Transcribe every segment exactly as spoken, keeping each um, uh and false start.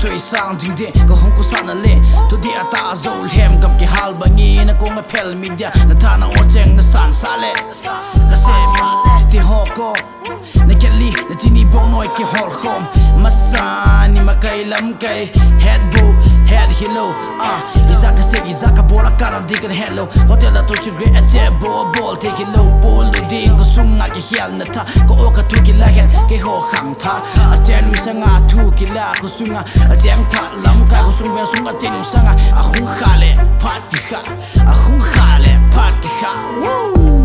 Toisang jing ding, ka hung kusah na le. Today a ta a zo lhem gam kihal bangin, na kong a phel media, na tha na o cheng na san sa le. Na se ti ho ko. Na keli, na chini bong noi kihol khom. Masa ni makai lamkai. Head bo, head hilo. Ah, iza ka se, iza ka bola ka na di kan head lo. Hotel a to si gre a che bo, bol te kilo. Bol do ding, ka sung a ki hial na tha. Ka o ka thu kila hen, keiho khang tha. A che lui sanga thu kila, ka sunga. A cheng tha lamkai, ka sung ven sunga che nu sanga. A hung kha le, phat ki kha. A hung kha le, phat ki kha. Woo!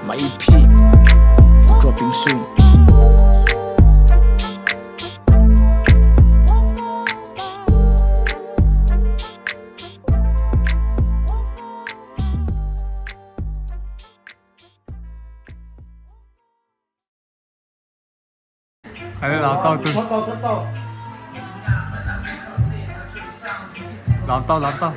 My E P. Dropping soon. Hai, lam tau tu. Lam tau, lam tau.